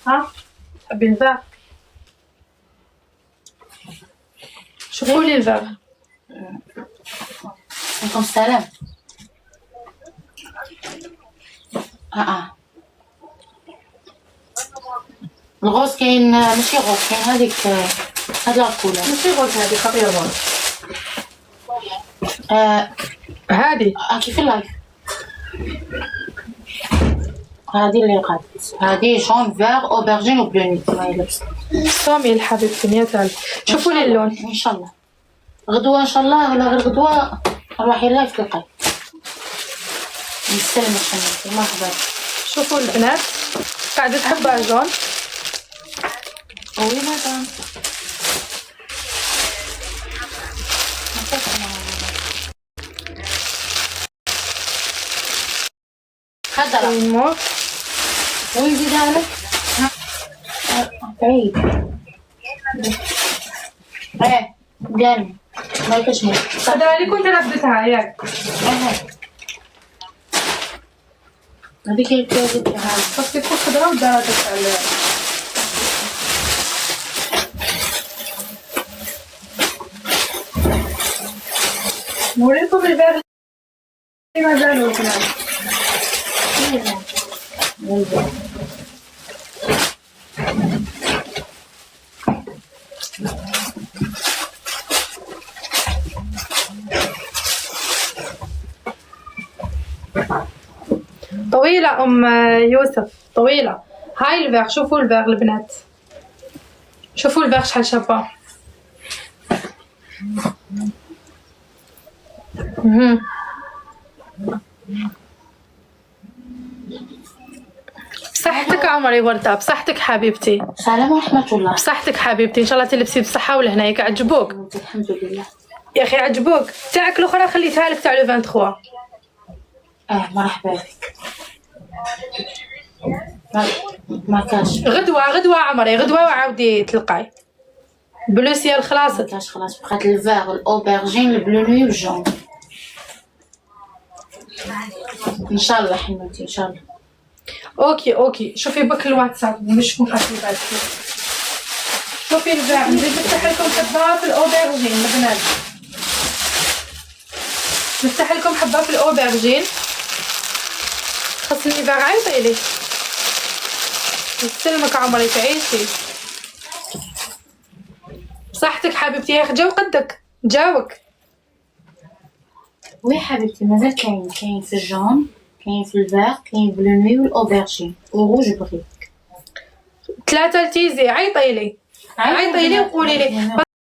ها تحبي ال vert؟ شوفوا لي ال vert. عليكم السلام. ال rose كاين، ماشي rose، كاين هذيك هاد la couleur. ماشي rose هادي، خطيرة rose. هادي كيف ال live هادي اللي قعدت، هادي jaune vert aubergine و bleu nuit كيما هي لابسه. 100 حبيبتي، 100,000. شوفوا لي اللون. ان شاء الله غدوه، ان شاء الله ولا غير غدوه روحي live تلقاي. نسلمك حبيبتي، مرحبا. شوفوا البنات قاعدة حبه jaune. oui madame. خضرا وين زيدها لك؟ بعيد. ايه قال ما كاش. هذا اللي كنت رافدتها ياك؟ هذيك اللي كانت parce que تكون خضرا والدرجة تاع نوريكم ال vert اللي مازالو البنات. طويلة أم يوسف، طويلة. هاي ال vert، شوفوا ال vert البنات، شوفوا ال vert شحال شابة. بصحتك عمري وردة، بصحتك حبيبتي. السلام ورحمة الله. بصحتك حبيبتي، إن شاء الله تلبسي بصحة ولهنا. ياك عجبوك؟ الحمد لله يا أخي عجبوك. تاعك الأخرى خليتها لك تاع le 23. مرحبا بك. ما كاش غدوة، غدوة عمري، غدوة وعاودي تلقاي bleu ciel. خلاصت. ما كاش خلاص، بقات ال vert ال aubergine ال bleu nuit وال jaune. ان شاء الله حبيبتي، ان شاء الله. OK OK، شوفي بك الواتساب مش شكون قاتلي. شوفي ال vert، نزيد نفتح لكم حبه في ال aubergine البنات، نفتح لكم حبه في ال aubergine. خصني vert، عيطي لي. يسلمك عمري، تعيشي. بصحتك حبيبتي. يا اخي جاو قدك، جاوك. oui حبيبتي مازال كاين، كاين في ال jaune، كاين في ال vert، كاين bleu nuit وال aubergine و rouge brique. ثلاثة لتيزي. عيطي لي، عيطي لي وقولي لي.